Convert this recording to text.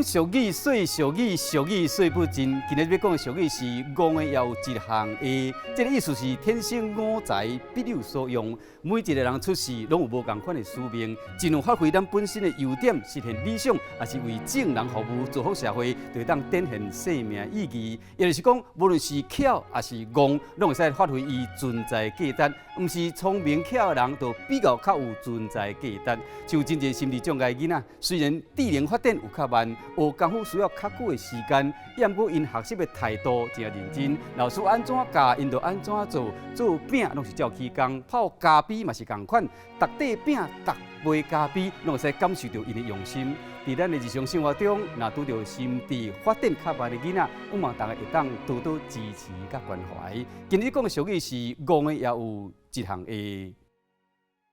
講俗語，說俗語，俗語說不盡。今日欲講的俗語是戇的也有一項下，這個意思是天生我材必有所用。每一個人出世攏有無仝款的使命，盡量發揮咱本身的優點，實現理想，抑是為眾人服務，造福社會，就會當展現生命意義。也就是講，無論是巧抑是戇，攏會使發揮伊存在價值。毋是聰明巧的人，就比較較有存在價值。像真濟心智障礙囡仔，雖然智能發展有較慢，學功夫需要較久的時間，抑毋過𪜶學習的態度誠認真，老師按怎教，𪜶就按怎做，做餅攏是照起工，泡咖啡嘛是仝款，逐塊餅、逐杯咖啡，攏會使感受著𪜶的用心。佇咱的日常生活中，若拄著心智發展較慢的囡仔，希望大家會當多多支持佮關懷。今日講的俗語是戇的也有一項下。